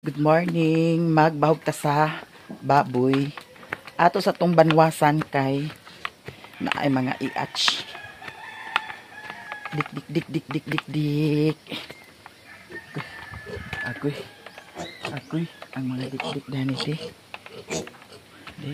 Good morning, magbahog ta sa baboy. Ato sa tong banwasan kay naay mga iach. Dik dik dik dik dik dik dik. Agoy. Agoy ang mga dik dik dani di. Di.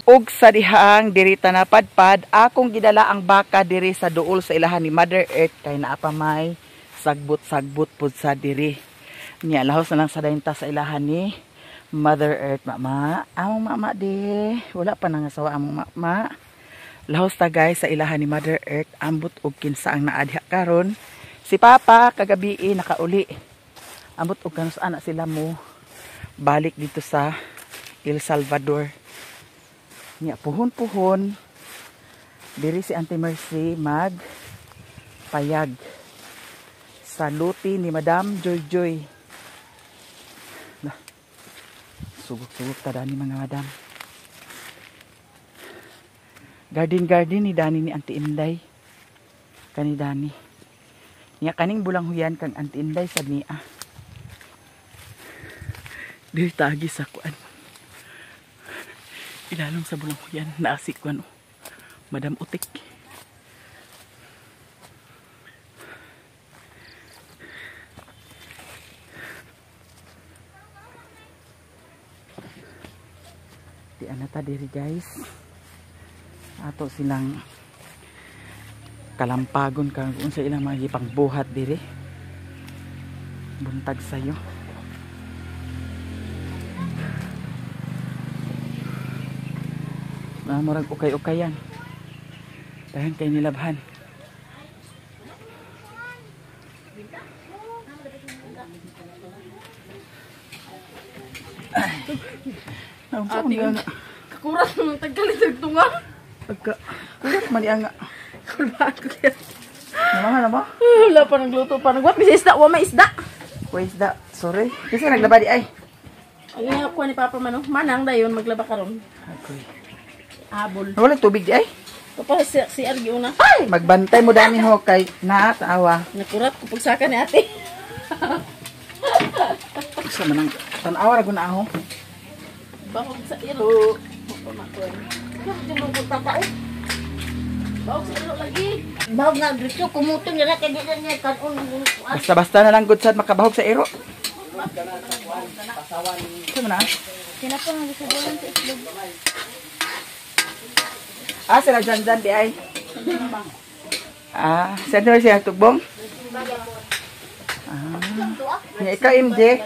Ug sa dihang diri ta napadpad, akong gidala ang baka diri sa duol sa ilahan ni Mother Earth kay naa pa may sagbot-sagbot pud sa diri. Nya lahos na lang sa dayon ta sa ilahan ni Mother Earth, mama. Among mama di, wala pa nangasawa among mama. Lahos ta guys sa ilahan ni Mother Earth, ambot og kinsa ang naa diha karon. Si Papa kagabi nakauli. Ambot og kanus-a na sila mo balik dito sa El Salvador. Nya puhon-puhon diri si Auntie Mercy mag payag sa luti ni Madam Joy Joy. Nah, sugok-sugok ta dani mga madam. Garden garden ni Dani ni Auntie Inday. Kani Dani. Nya kaning bulang huyan kang Auntie Inday sad niya. Diri tagi sa kuan. Ilalong sa bulang huyan naasi kuan oh. Madam Utik. Di ana ta diri guys. Ato silang kalampagon kang unsa ilang mga gipangbuhat diri. Buntag sayo. Murag ukay-ukayan. Dahan kay nilabhan. Ay, Kakurat ng tagkalit ng tunga. Pagka, kurat man nga. Kulbaan ko kaya. Namahan na ba? Wala pa nagluto pa. Nagwat, may isda. Wa may isda. Wa isda. Sorry. Kasi naglaba di ay. Ang nga kuha ni Papa Mano. Manang dayon maglaba karon. Agoy. Habol. Wala tubig di ay. Papa si si Argi una. Ay, magbantay mo dani ho kay naatawa. Nakurat ko pagsaka ni ate. Sa manang tan-awa ra gud na ako. Bahog sa iro. Bahog sa iro lagi. Bahog nga gusto kumutong na kay di na niya kanon. Basta-basta na lang gud sad makabahog sa iro. Sa man na? Kinapa nga gusto sa itlog. Ah, sila Janjan di ay. Ah, saan naman siya tugbong? Ah. Nya ikaw MJ.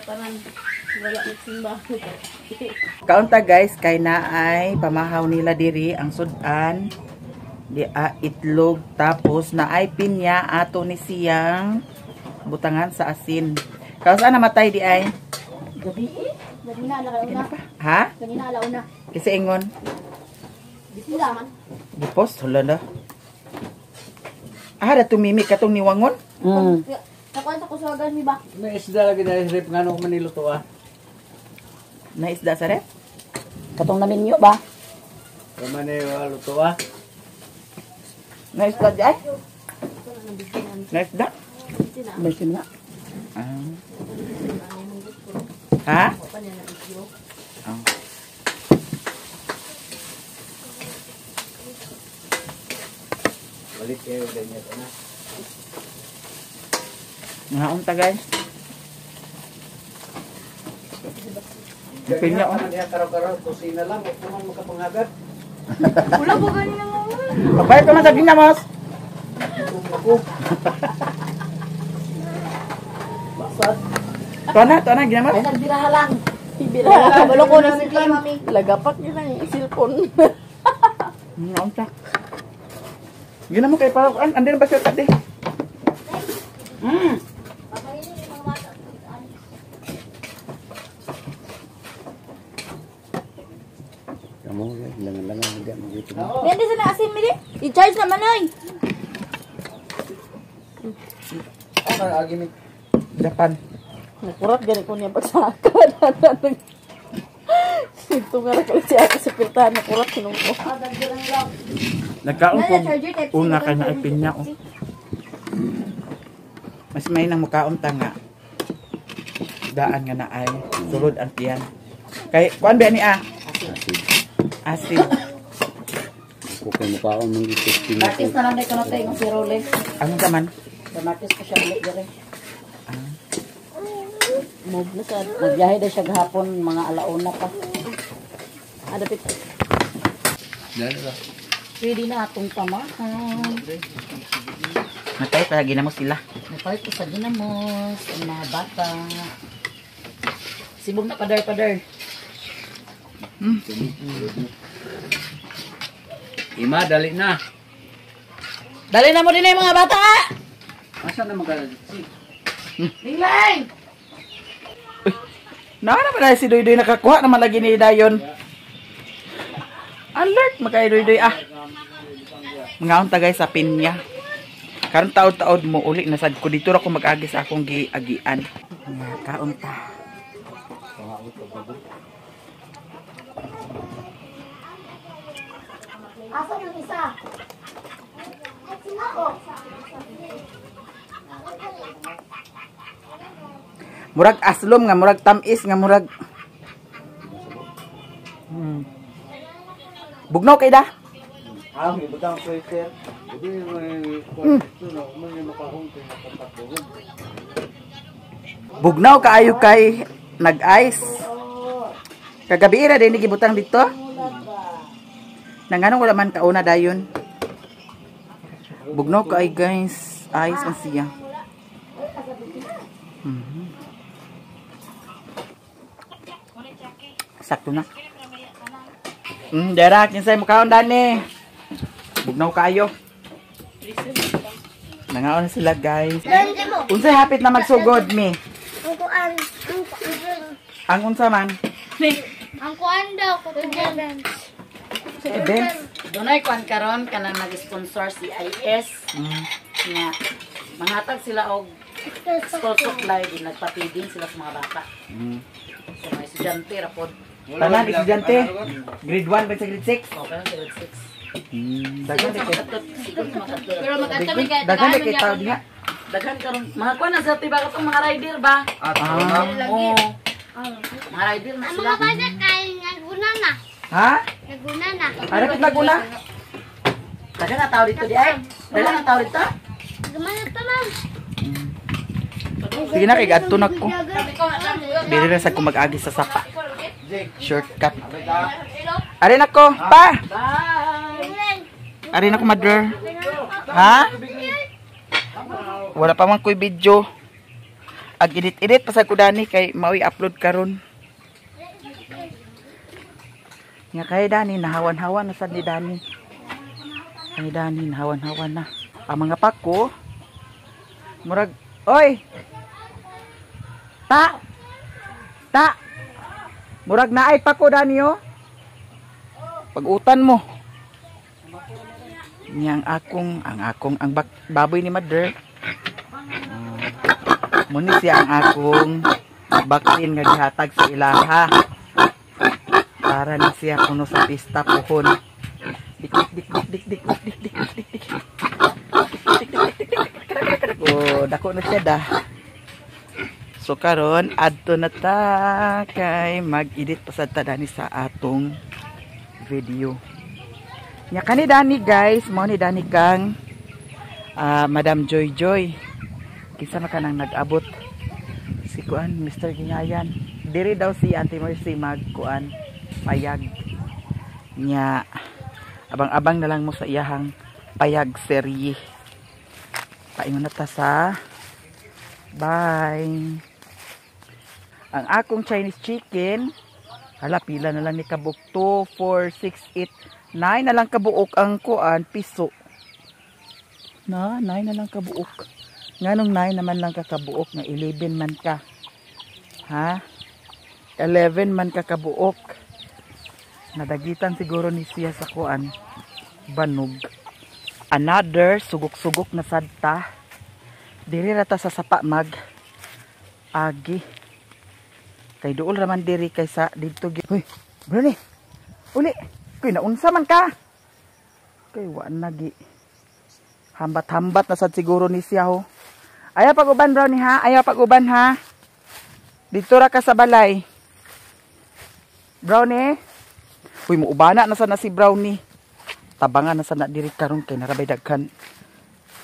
Kaunta guys, kay na ay pamahaw nila diri ang sudan di a itlog tapos na ay pinya ato ni siyang butangan sa asin. Kaus ana namatay di ay? Gabi. Ganina alauna. Ha? Ganina alauna. Kasi ingon. Bismillah man. Gipos hala na. Ah, da tumimi katong niwangon? Nakuha sa kusuagan mi ba? May isda lagi dahil rep nga nung maniluto ah. Na isda sa rep? Katong naminyo ba? Kamane luto ah. Na isda di ay? Na isda? Mercy na. Ah. Ha? Oh. Balik kayo ganyan na. Naon ta guys? Pinya oh. Karaw-karaw kusina lang, wag naman makapangagat. Wala ba ganina nga? Pabay ka man sa ginamos. Ako. Tuwa na ginamos. Ay nagbiraha lang. Ibira. Kabalo ko na si mami. Lagapak niya ng cellphone. Naon ta. Ginamo kay para an andin ba siya tadi? Kamu langan-langan hindi magito. Hindi sa naasin mi di. I-charge naman oy. Ah, agi mi. Japan. Nakurat gani ko niya pagsaka. Tunga ra ko si ate sa pirtahan. Nakurat sinungko. Nagkaon ko Charger type C. una kay na pinya oh. Mas may nang mukaon ta nga. Daan nga na ay sulod ang tiyan. Kay kuan ba ni ah? Asin. Ako kay mukaon mong ito. Martis na lang dahil kanatay ng si Role. Anong taman? Sa Martis ko siya ulit diri. Move na sad. Nagbiyahe daw siya gahapon mga alauna pa. Ah, dapit. Dali ra. Pwede na atong pamahan. Natay pa ginamo sila. Napalit ko sa ginamos, ang mga bata. Sibog na pader-pader. Ima, dali na. Dali na mo din na yung mga bata! Asa na magalit? Linglay! Naa naman na si Doydoy nakakuha naman lagi ni Dayon. Alert makay Doydoy ah. Mga unta guys sa pinya. Karon taod-taod mo uli na sad ko dito ra ko mag-agi sa akong giagian. Nga kaon ta. Asa ng isa? Ako. Murag aslom nga murag tamis nga murag. Bugnaw kay da. Ah, may butang sweater. Hindi may ito na, may makahong kay nakapatulog. Bugnaw kaayo kay nag-ice. Kagabi ra din gibutang dito. Nanganong wala man kauna dayon. Bugnaw kaay guys, ice man siya. Sakto na. Dera kinsay mukaon dani. Bugnaw kaayo. Nangaon na sila guys. Unsay hapit na magsugod mi? Ang kuan. Ang kuan. Ang unsa man? Ang kuan daw. Kutugan. Events. Dunay kuan karon kanang nag-sponsor si IS nga manghatag sila og school supply din nagpatiding sila sa mga bata. Sa mga estudyante ra pod. Tanan estudyante. Grade 1 ba sa grade 6? Okay lang grade 6. Daghan kay Siguro sa mga katlo. Pero mag-ato mi kay daghan kay tao diha. Daghan karon mga kuan na sa tiba katong mga rider ba? Ah, Oo. Mga rider na Ang sila. mga bata kay naguna na. Ha? Naguna na. Ara kit Laguna. Daghan na tao dito di ay. Daghan na tao dito. Gumana pa ma'am. Sige na kay gadto na ko. Dili ra sa ko mag-agi sa sapa. Shortcut. Ari na ko, pa. Bye. Ari na ko mother. Ha? Wala pa man ko'y video. Ag edit-edit pa sa ko dani kay mao'y upload karon. Nga kay Dani nahawan-hawan na sad ni Dani. Ni Dani nahawan-hawan na. Ang mga pako murag oy. Ta. Ta. Murag naay pako Dani oh. Pag-utan mo. Niya ang akong ang baboy ni mother. Muni siya ang akong baksin nga gihatag sa ilaha. Para ni siya kuno sa pista puhon. Dik dik dik dik dik dik dik dik dik dik. Dik dik dik dik dik. Oh, dako na siya da. So karon adto na ta kay mag-edit pa sad ta dani sa atong video. Nya kani Dani guys, mao ni Dani kang Madam Joy Joy. Kinsa man kanang nag-abot si kuan Mr. Ginyayan. Diri daw si Auntie Mercy magkuan payag. Nya abang-abang na lang mo sa iyahang payag serye. Paingon na ta sa bye. Ang akong Chinese chicken, hala pila na lang ni kabuk 2 4 6 8 9 na lang kabuok ang kuan piso. Na 9 na lang kabuok. Nganong 9 naman lang kakabuok nga 11 man ka. Ha? 11 man ka kabuok. Nadagitan siguro ni siya sa kuan banog. Another sugok-sugok na sadta. Diri ra ta sa sapa mag agi. Kay duol ra man diri kaysa didto gyud. Hoy, Brony. Uli. Kuy naunsa man ka? Kay wa na gi. Hambat-hambat na sad siguro ni siya ho. Ayaw pag-uban Brownie ha. Ayaw pag-uban ha. Dito ra ka sa balay. Brownie. Uy, muubana na sad na si Brownie. Tabangan na sad na diri karon kay narabay daghan.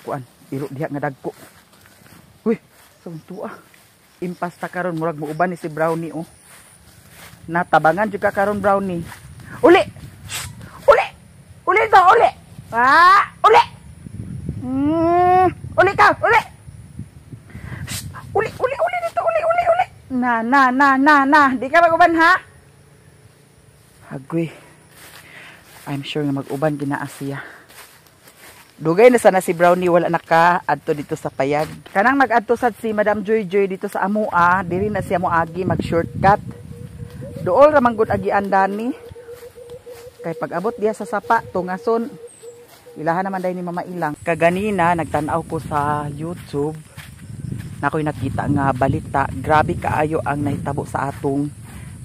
Kuan, iro diha nga dagko. Uy, sa tuwa. Impas ta karon murag muuban ni si Brownie oh. Natabangan jud ka karon Brownie. Uli. Shh! Uli. Ah, uli. Uli ka, uli. Shh, uli, uli, uli dito, uli, uli, uli. Na, na, na, na, na. Di ka mag-uban ha? Agoy. I'm sure nga mag-uban ginaa siya. Dugay na sana si Brownie wala naka adto dito sa payag. Kanang mag-adto sad si Madam Joy Joy dito sa amoa, diri na siya moagi mag shortcut. Dool ra man gud agian dani. Kay pag-abot diya sa sapa tungason. Ilahan naman dahil ni Mama Ilang. Kaganina nagtan-aw ko sa YouTube. Nakoy nakita nga balita, grabe kaayo ang nahitabo sa atong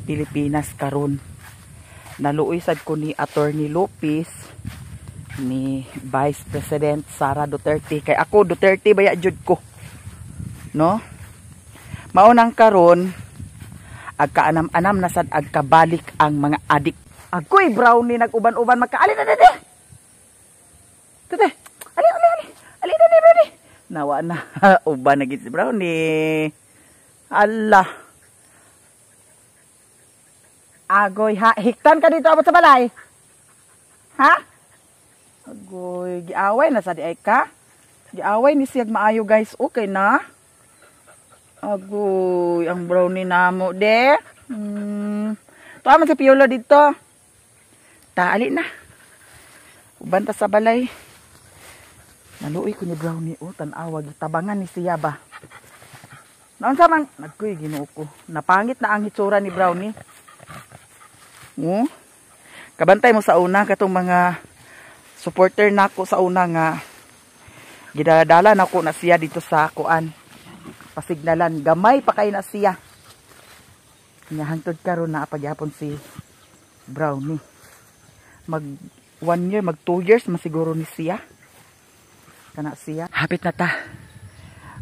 Pilipinas karon. Naluoy sad ko ni Attorney Lopez, ni Vice President Sara Duterte, kay ako Duterte baya jud ko, no? Maunang karon agkaanam-anam na sad agkabalik ang mga adik. Agoy Brownie nag-uban-uban magkaali na dede. Tete, ali ali ali. Ali na Brownie. Nawa na uban na gid si Brownie. Allah. Agoy ha, hiktan ka dito abot sa balay. Ha? Agoy, giaway na sa di ay ka. Giaway ni siyag maayo guys. Okay na. Agoy, ang Brownie namo de. Tuwa man si Piolo dito. Taali na. Uban ta sa balay. Naluoy ko ni Brownie oh, tan-awa gitabangan ni siya ba. Naunsa man nagkuy Ginoo ko. Napangit na ang hitsura ni Brownie. Oh. Kabantay mo sa una katong mga supporter nako sa una nga gidala nako na siya dito sa kuan pasignalan, gamay pa kay na siya. Nya hangtod karon na pagyapon si Brownie. Mag 1 year, mag 2 years masiguro ni siya. Kana siya. Hapit na ta.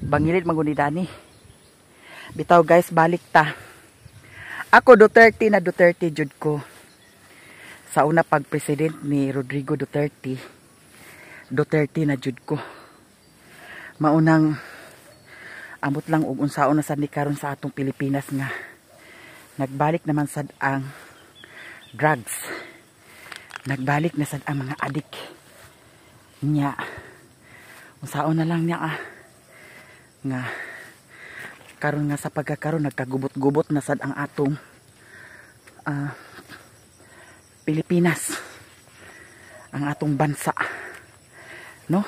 Bangilit maguni dani. Bitaw guys, balik ta. Ako Duterte na Duterte jud ko. Sa una pag president ni Rodrigo Duterte, Duterte na jud ko. Maunang amot lang og unsaon na sad ni karon sa atong Pilipinas nga nagbalik naman sad ang drugs. Nagbalik na sad ang mga adik. Nya unsaon na lang niya nga karon nga sa pagkakaron nagkagubot-gubot na sad ang atong Pilipinas, ang atong bansa, no?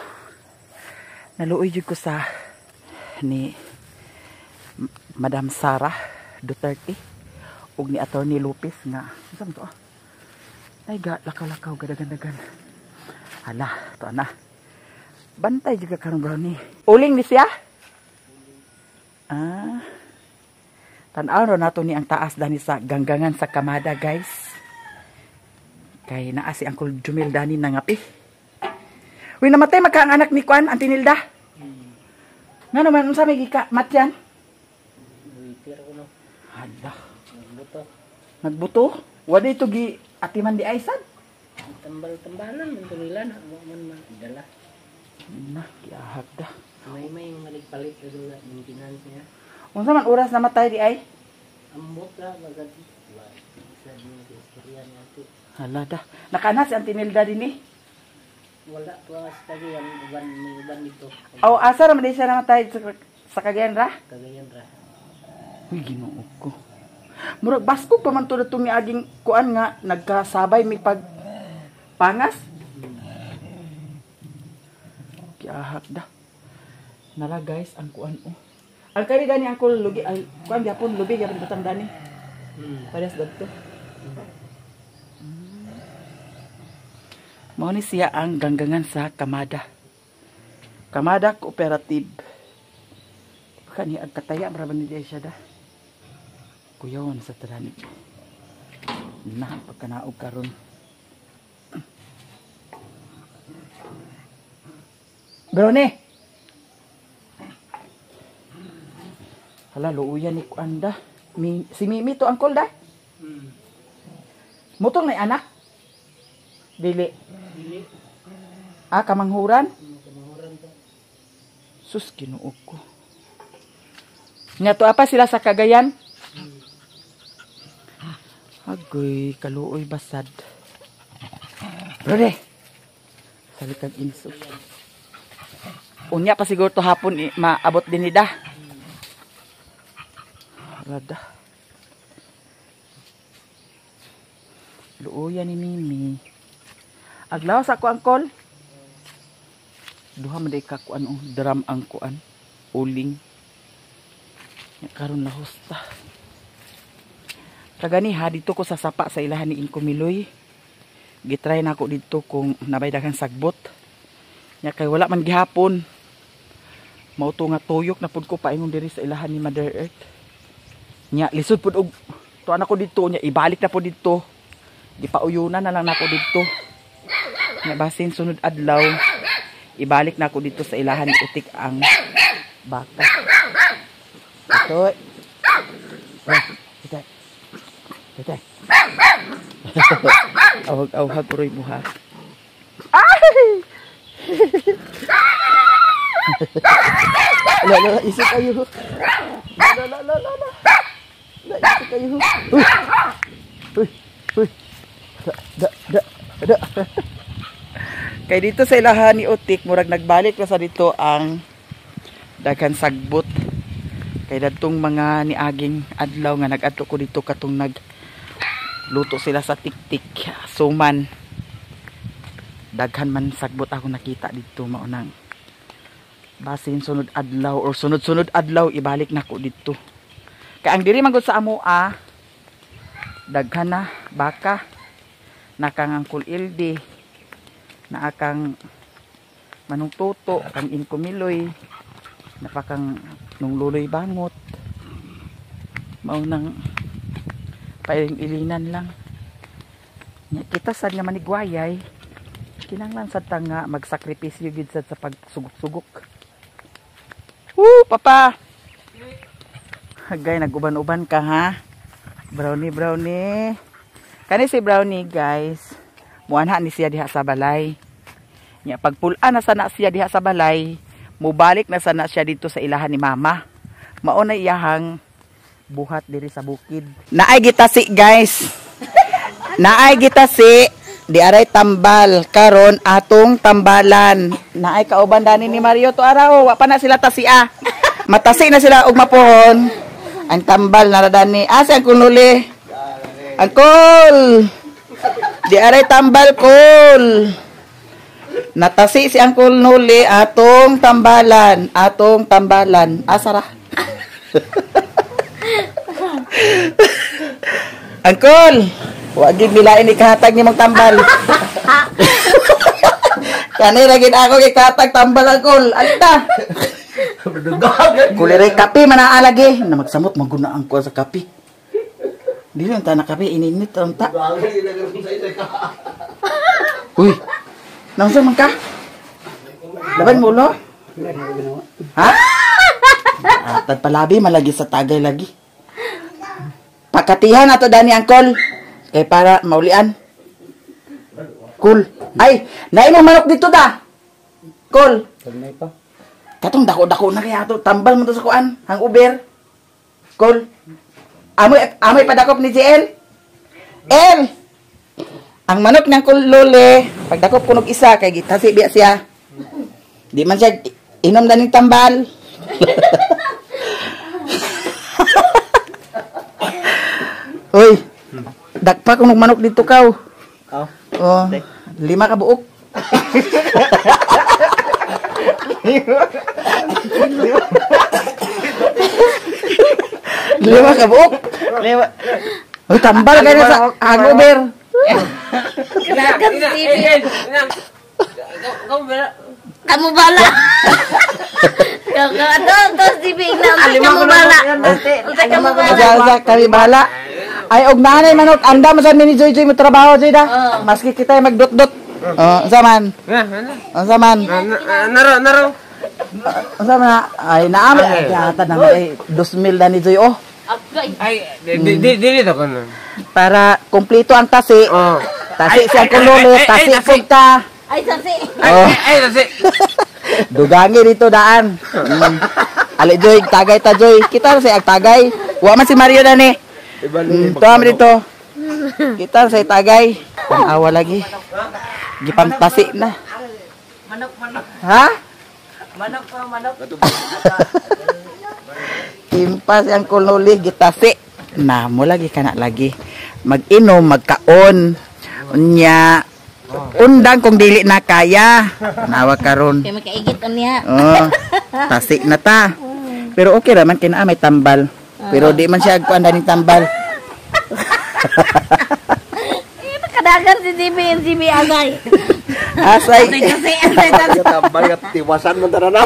Naluoy jud ko sa ni Madam Sara Duterte ug ni Attorney Lopez nga unsa man to ay ga lakaw-lakaw gadagan-dagan. Hala, to ana. Bantay jud ka karon Brownie. Uling ni siya? Ah. Tan-aw ra nato ni ang taas dani sa ganggangan sa Kamada guys. Kay naa si Uncle Jumil dani nangapi. Uy, namatay magka ang anak ni Kuan, Auntie Nilda. Nga naman unsa may gika matyan? Hala. Nagbuto. Nagbuto? Wala ito gi atiman di ay sad. Tambal-tambalan man nila na wa man magdala. Na, giahag da. May maligpalit ra dula maintenance niya. Unsa man oras namatay di ay? Ambot ra bagad. Wa sa istorya niya ati. Hala da. Nakana si Auntie Nilda dinhi. Wala pa sa Cagayan, uban may uban dito. Aw, asa ra man di siya namatay sa Cagayan ra? Cagayan ra. Uy, Ginoo ko. Murag baskog pa man to datong niaging kuan nga nagkasabay mi pag pangas. Giahak da. Nara guys ang kuan oh. Ang kani gani angkol lugi ay kuan gyapon lubi gyapon butang dani. Parehas dadto. Mao ni siya ang ganggangan sa Kamada. Kamada Cooperative. Kani ang kataya mara ba ni siya da. Kuyawan sa taranig. Na pagkanaog karon. Brownie. Hala luuyan ni kuanda. Si Mimi to angkol da. Mutong na anak. Dili. Dili. Ah, kamanghuran? Kamanghuran to. Sus, Ginoo ko. Nya to apa sila sa Cagayan? Agoy, kaluoy basad. Brode. Kalikag insok. Unya pa siguro to hapon maabot din ni da. Rada. Luoya ni Mimi. Aglaw sa ako angkol. Duha man day ka kuan oh, drum ang kuan. Uling. Nya karon lahos ta. Kagani ha dito ko sa sapa sa ilahan ni Inko Miloy. Gitry na ako dito kung nabay daghang sagbot. Nya kay wala man gihapon. Mao to nga tuyok na pud ko paingon diri sa ilahan ni Mother Earth. Nya lisod pud og tuan ako dito nya ibalik na pud dito. Gipauyunan na lang nako dito. Nya basin sunod adlaw ibalik na ako dito sa ilahan ni Utik ang baka. Ito. Ito. Ito. Awag-awag uroy buha. Ay! La la isip kayo. La la la la la. La isip kayo. Uy. Uy. Uy. Da da da da. Kay dito sa ilahan ni Utik murag nagbalik na sa dito ang daghan sagbot. Kay dadtong mga niaging adlaw nga nag-adto ko dito katong nag luto sila sa tiktik suman. Daghan man sagbot ako nakita dito maunang basin sunod adlaw or sunod-sunod adlaw ibalik nako dito. Kay ang diri man gud sa amoa daghan na baka nakang Angkol Ildi, naakang Manong Toto, kang Inko Miloy, napakang nung Luloy Bangot. Maunang pailing-ilinan lang. Nya kita sad nga manigwayay, kinahanglan sad ta nga magsakripisyo gid sad sa pagsugok-sugok. Woo, papa. Agay naguban-uban ka ha. Brownie, brownie. Kani si Brownie, guys. Muanha ni siya diha sa balay. Nya pagpul-an na sana siya diha sa balay, mubalik na sana siya dito sa ilahan ni mama. Mao na iyahang buhat diri sa bukid. Naay gitasi, guys. Naay gitasi di aray tambal karon atong tambalan. Naay kauban dani ni Mario to araw, wa pa na sila tasia. Matasi na sila og mapuhon. Ang tambal nara dani. Ah, si Angkol Nuli. Angkol. Di aray tambal kol. Natasi si Angkol Nuli atong tambalan, atong tambalan. Asara. Angkol, wa gid milain ikahatag nimong tambal. Kani ra gid ako gikahatag tambal angkol. Alta. Kulire kape man lagi. Na magsamot maguna ang kuha sa kape. Dili ang ta na kape ininit ang ta. Uy. Naunsa man ka? Laban mo lo? Ha? Atad palabi malagi sa tagay lagi. Pakatihan ato dani angkol kay para maulian. Cool. Ay, naimong manok dito da. Cool. Katong dako-dako na kaya ato tambal mo to sa kuan, hang uber. Cool. Amoy amoy padakop ni JL. L. Ang manok ng kulole, pagdakop kunog isa kay gitasi biya siya. Di man siya inom na ning tambal. Uy, dakpa kunog manok dito kaw. Oh, 5 ka buok. 5 ka buok. 5. Uy, tambal kayo sa hangover. Kamu bala. Kamu bala. Kamu bala. Kami bala. Ay, og nanay manok, anda mo sa mini Joy Joy mo trabaho Joy da. Maski kita ay magdot-dot. Oh, unsa man? Unsa man? Naro, naro. Unsa man? Ay, naami ay ata na ay 2,000 na ni Joy oh. Ay, dili to kono. Para kumpleto ang tasi. Tasi siya kulole, tasi pud ka. Ay, tasi. Ay, tasi. Dugangi dito daan. Ali Joy, tagay ta Joy. Kita sa ag tagay. Wa man si Mario dani. Tuwa dito. Kita sa tagay. Awa lagi. Gipangtasi na. Manok, manok. Ha? Manok pa, manok. Impa si Uncle Noli gitasi. Na mo lagi kana lagi. Mag-inom, magkaon. Unya undang kung dili na kaya. Nawa karon. Kay makaigit niya. Oh, tasi na ta. Pero okay ra man kay naa may tambal. Pero di man siya agkuan daning tambal. Kadagan si DB, DB agay. Asay. Kasi asay ta. Tambal nga tiwasan man tanan na.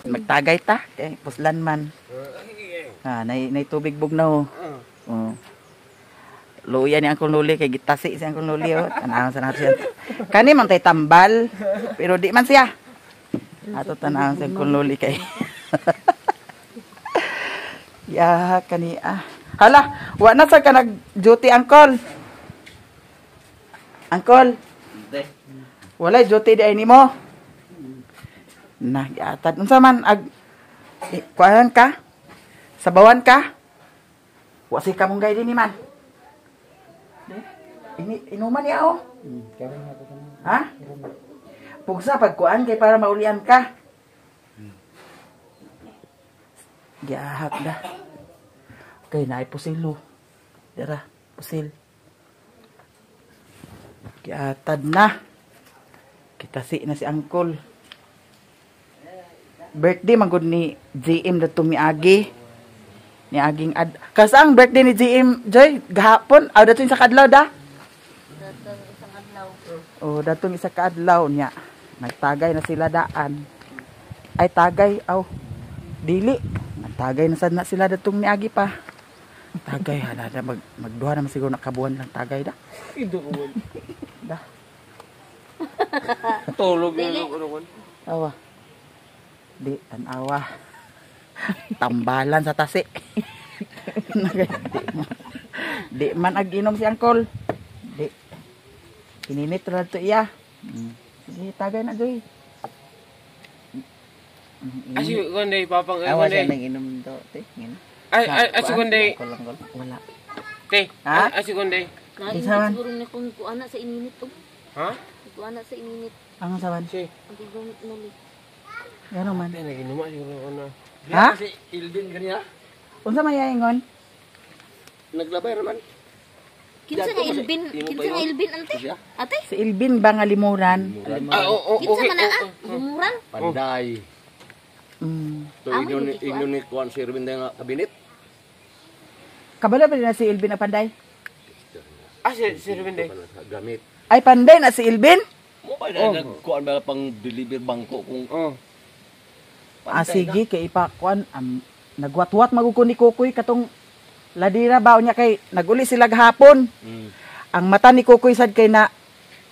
Magtagay ta kay puslan man. Ah, nay tubig bugnaw. Oh. Luya ni Uncle Noli kay gitasi si Uncle Noli oh. Tan-awon sa nato siya. Kani man tay tambal, pero di man siya. Ato tan-awon si Uncle Noli kay. Ya kani ah. Hala, wa na sa ka nag duty Uncle. Uncle. Walay duty di ay nimo. Nah, giatad unsa man ag kuan ka? Sabawan ka? Wa si kamunggay dinhi man. Ini inuman niya oh. Ha? Pugsa pagkuan kay para maulian ka. Giahak da. Okay, naay pusilo. Dara, pusil. Giatad na. Kitasi na si Uncle. Birthday man gud ni GM datong miagi. Ni aging ad. Kas ang birthday ni GM Joy gahapon aw datong sa kadlaw da. Oh, datong isa ka adlaw niya. Nagtagay na sila daan. Ay tagay aw. Dili. Nagtagay na sad na sila datong miagi pa. Tagay hala na magduha naman siguro nakabuan lang tagay da. Da. Tulog na. Awa. Di tanawa. Tambalan sa tasi. Di man ag-inom si Uncle. Di. Kininit ra to iya. Sige, tagay na Joy. Asi kunday papang Awa siya kunday. nang inom to, te. Ay ay asi kunday. Wala. Te. Ha? Asi kunday. Naiinit siguro ni kung kuana sa ininit to. Ha? Kuana sa ininit. Ang saban? Si. Ang gumit nuli. Gano man? Te naginuma siguro ko na. Ha? Si Ilvin kaniya. Unsa may ingon? Naglabay raman. Kinsa nga Ilvin? Kinsa nga Ilvin ante? Ate? Si Ilvin ba nga limuran? Ah, oo, Kinsa okay. man na ah? Lumuran? Panday. Mm. To inyo ni kuan si Irvin nga kabinet. Kabalo ba na si Ilvin na panday? Ah, si Irvin day. Gamit. Ay panday na si Ilvin? Mo pa na nagkuan ba pang deliver bangko kung Oh. Ah, sige kay ipakuan nagwatwat maguko ni Kukoy katong ladira ba unya kay naguli sila gahapon. Ang mata ni Kukoy sad kay na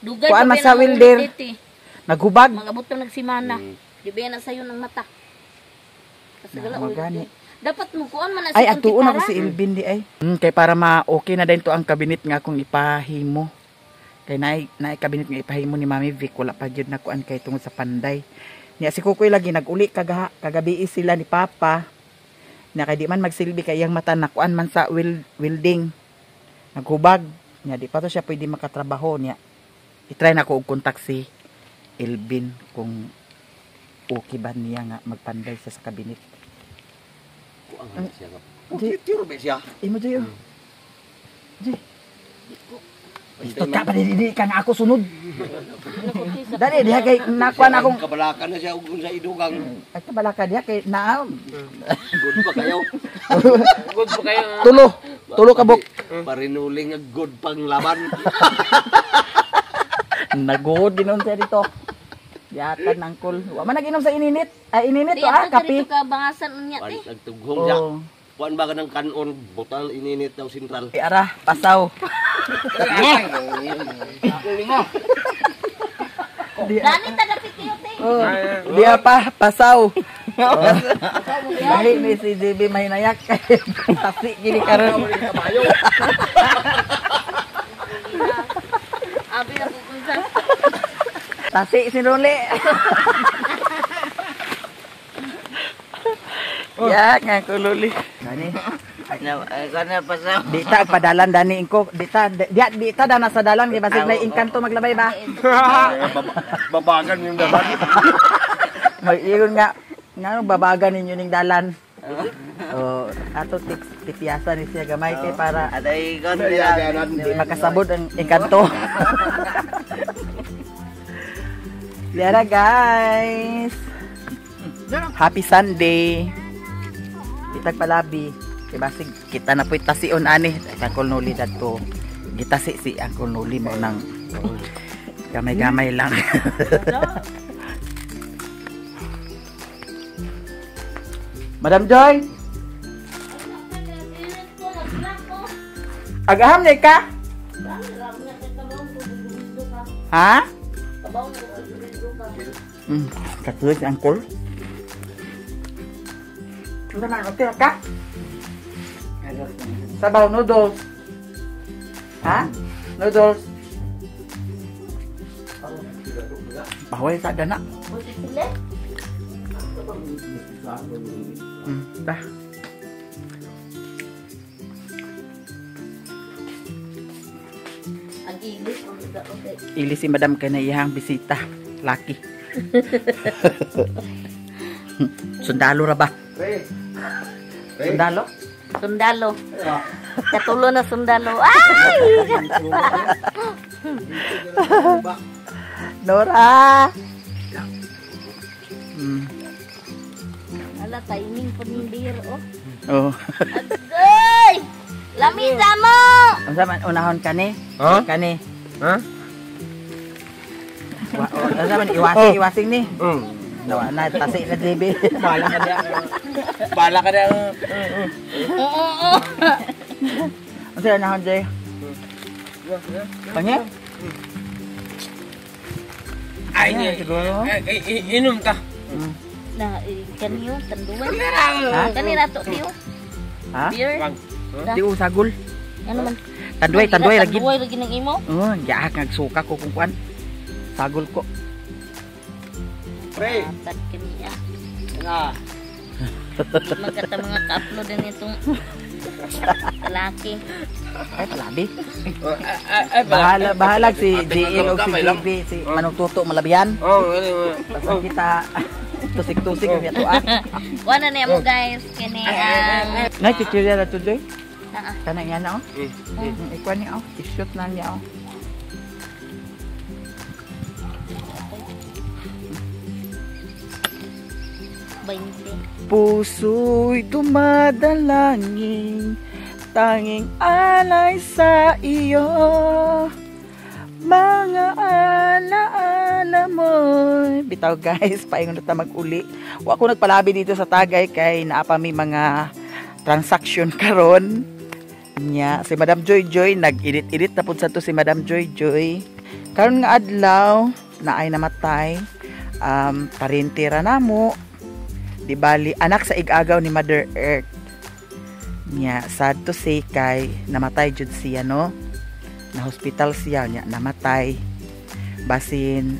Dugay kuan man sa welder. Naghubag. Magabot na nagsimana. Di ba yan sayo ng mata? Kasi Na, magani. Dapat mo kuan man na si Ay atuon ako si Ilvin di ay. Kay para ma-okay na din to ang kabinet nga akong ipahimo. Kay naay kabinet nga ipahimo ni Mami Vic wala pa gyud na kuan kay tungod sa panday. Niya si Kukoy lagi naguli kagabi sila ni Papa. Niya kay di man magsilbi kay iyang mata nakuan man sa welding. Naghubag. Niya di pa to siya pwede makatrabaho niya. I-try na ko og contact si Elvin kung okay ba niya nga magpanday siya sa kabinet. Kuan siya nga. Tiro ba siya? Imo Joy. Joy. Ito ka pa dili ka nga ako sunod. Dali diha kay nakuan akong kabalakan na siya og unsa idugang. Ay kabalaka diha kay naa. Good pa kayo. Good pa kayo. Tulo ka buk. Parinuling nga good pang laban. Nagod ginon siya dito. Yatan angkol. Wa man nag-inom sa ininit. Ay ininit to ah, kape. Dito ka bangasan unya te. Nagtughong siya. Kuan ba ka ng kanon, butal ininit daw sentral. Ay, ara, pasaw. Dani ta dapit kayo te. Oh, diya pa, pasaw. Lahi ni si JB mahinayak. Tasi gini karon. Abi na pupunta. Tasi si Ruli. Ya, nga ko Luli. Gani. Kana pa sa Di ta padalan dani ko. Di ta di ta dana sa dalan kay basig na engkanto maglabay ba. Babagan yung dalan. Mag-ingon nga ngano babagan ninyo ning dalan. Oh, ato tipiyasa ni siya gamay kay para Aday kon di makasabot ang engkanto. Liara guys. Happy Sunday. Itag palabi. Kay basig kita na po'y tasion ani. Uncle Noli dadto. Gitasi si Uncle Noli mo nang gamay-gamay lang. Madam Joy. Agaham na ka? Ha? Katuloy si Uncle. Ano na, okay ka? Sabaw, noodles. Ha? Noodles. Bawal sa dana. Dah. Ili si Madam kay na iyang bisita. Laki. Sundalo ra ba? Sundalo? Sundalo. Katulo na sundalo. Ay! Nora! Ala, timing po ng beer, oh. Oh. Agay! Lamisa mo! Unsa man unahon kani? Ha? Kani. Ha? Unsa man iwasing iwasing ni? Nawa na tasi na TV. Bala ka na. Bala ka na. Oo. Unsa unahon Jay? Pangi? Ay, siguro. Inom ta. Na kaniyo tanduay. Ha? Kanira to tiyo. Ha? Beer. Di usagol. Ano man? Tanduay, tanduay lagi. Tanduay lagi ng imo. Oh, yaak nagsuka ko kung kuan. Sagol ko. Pre. Tad kaniya. Nga. Di magkata mga ka-upload din itong lalaki. Ay, palabi. Ay, Bahala, bahalag si JL o si JB, si Manong Tuto malabian. Oh, ano. Basta kita tusik-tusik ang yato ah. Kuha na niya mo guys. Kini ang Nay, chichirya na to, Joy. Ah. Kana yan oh. Ikuan niya oh. I-shoot na niya oh. Puso'y dumadalangin, tanging alay sa iyo. Mga alaala mo. Bitaw guys, paingon na ta mag-uli. Wa ko nagpalabi dito sa tagay kay naa pa mi mga transaction karon. Nya, si Madam Joy Joy nag-edit-edit na pud sa to si Madam Joy Joy. Karon nga adlaw na ay namatay, parentera namo. Di bali anak sa igagaw ni Mother Earth. Nya, sad to say kay namatay jud siya no. Na hospital siya nya namatay. Basin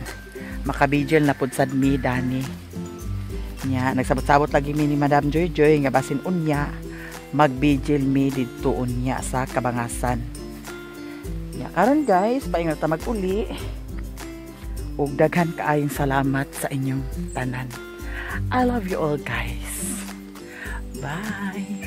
makabigil na pud sad mi dani. Nya nagsabot-sabot lagi mi ni Madam Joy Joy nga basin unya magbigil mi didto unya sa Kabangasan. Nya karon guys, paingon ta mag-uli. Ug daghan kaayong salamat sa inyong tanan. I love you all guys. Bye.